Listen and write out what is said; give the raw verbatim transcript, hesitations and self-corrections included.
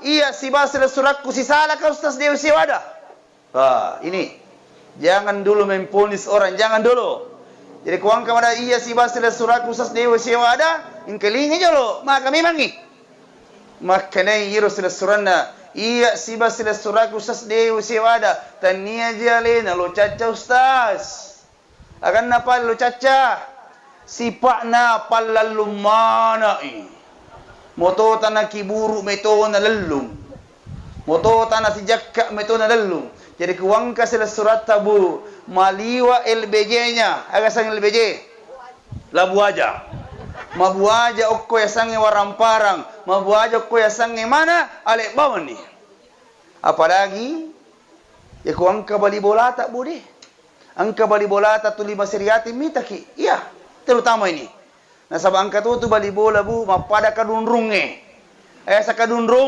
iya siba silessurakku sisalaka Ustaz de' usiwada. Ah, ini. Jangan dulu memponis orang, jangan dulu. Jadi kuangka mada iya siba silessurakku Ustaz de' usiwada, engkalingi jolo, maka memangi. Makkenai iro silessuranna, iya siba silessurakku Ustaz de' usiwada, tania ji alena lo cacca Ustaz. Aganna pale lo cacca, sipa'na pallallung mana'i. Moto tana kiburu metona lellung. Moto tana sijakka metona lellung. Jadi kuangka silessuratta bu, maliwa L B J-nya. Aga sang L B J? Labu aja. Mabu aja okko yasangnge waramparang. Mabu aja okko yasangnge mana? Ale bawani. Apalagi ya kuangka bali bolata bu de. Engka bali bolata tuli maseriati mitaki. Iya, terutama ini. Nasaba engka tu tu bali bola bu mappada kadunrungnge. Eh, sakadunrung